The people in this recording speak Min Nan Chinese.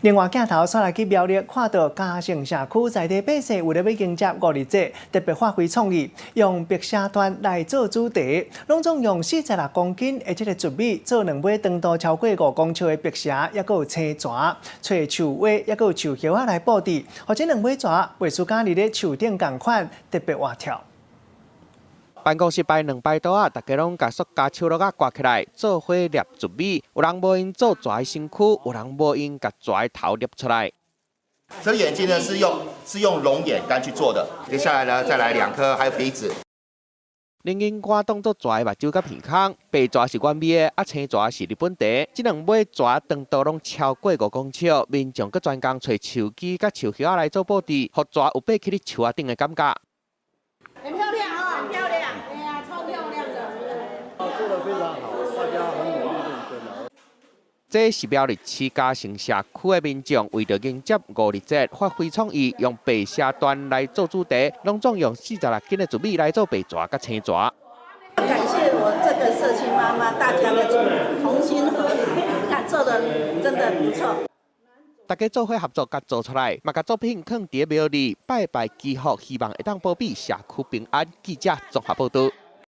另外鏡頭煞來去苗栗，看到嘉盛社區在地百姓為著欲迎接五日節，特別發揮創意，用白蛇傳來做主題，攏總用46公斤的這个糯米做兩尾長度超過5公尺的白蛇，抑閣有青蛇，揣樹花，抑閣有樹葉仔來佈置，予這兩尾蛇藝術家佇咧樹頂仝款，特別活跳。辦公室擺兩排桌仔，大家攏共塑膠手橐仔掛起來，做伙捏糯米。有人無閒做蛇的身軀，有人無閒共蛇的頭捏出來。這眼睛呢是用龍眼乾去做的。接下來呢，再來兩顆，還有鼻子。冷眼看當做蛇的目睭佮鼻孔，白蛇是原味的，啊青蛇是日本茶。這兩尾蛇長度攏超過5公尺，民眾閣專工揣樹枝佮樹葉仔來做佈置，予蛇有爬起佇樹仔頂的感覺。很漂亮啊，很漂亮，哎呀，超漂亮的。做得非常好，大家很努力認真啊。這是苗栗市嘉盛社區的民眾為著迎接五日節，發揮創意，用白蛇傳來做主題，攏總用46斤的糯米來做白蛇佮青蛇。感謝我這個社區媽媽，大家的同心合力，你看做得真的不錯。大家做伙合作，共做出來，嘛共作品囥佇廟裡拜拜祈福，希望會當保庇社區平安。記者綜合報導。